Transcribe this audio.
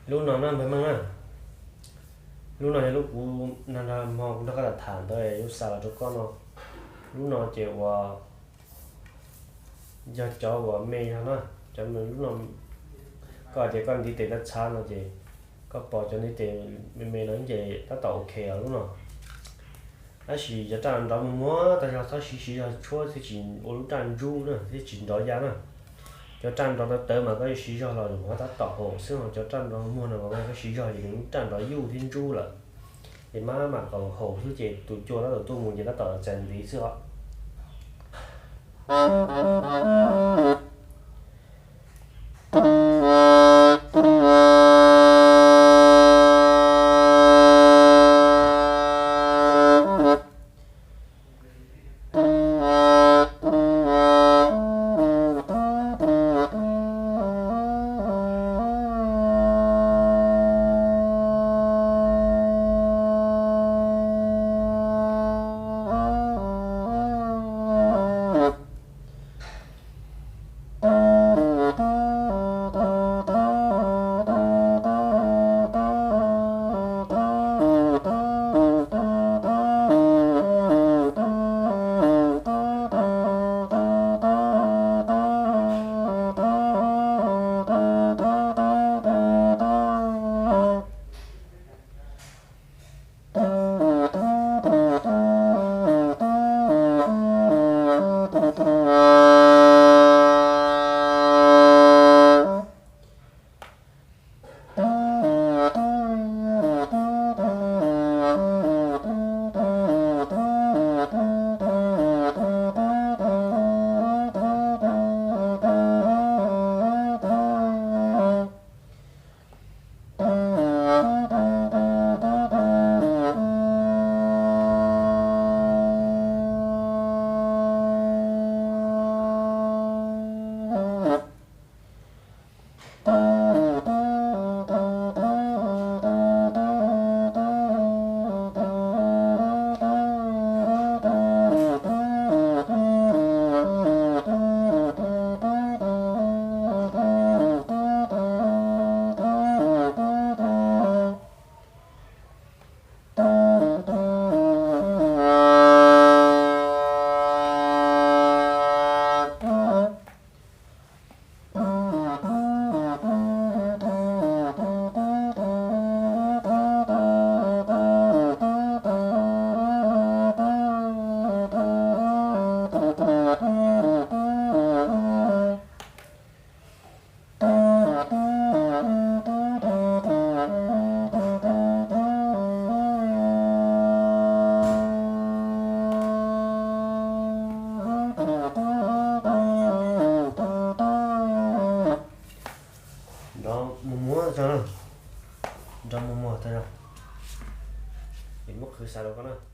Lub no na npawg Meej na, lub no yog lub kuv nag hmo kuv nrog koj tham ntawd yuav xa los rau koj no. Lub no ces uas yog cov uas me no na, cov me lub no, koj hais tias koj ntiv tes tab txhab no ces koj pom cov ntiv tes me me no ces tab tom ok os lub no. Tab sis cov raj nrov muag muag tag zog txhob siv, siv zog tshuab thiaj tsis ua lub raj ntsub na thiab tsis nrov ya na. Cov raj nrov tawv tawv mas koj yuav siv zog los yuav tab tom haum xwb, ho cov raj nrov muag no mas koj siv zog ces nws lub raj nrov yuj thiab ntsub lawm. Ces maj mam haum xwb ces tus cua tab tom tuaj mus ces tab tom txais ntiv xwb os. Nrov muag muag tag zog, nrov muag muag tag zog, es muab qhwv xa rau koj na.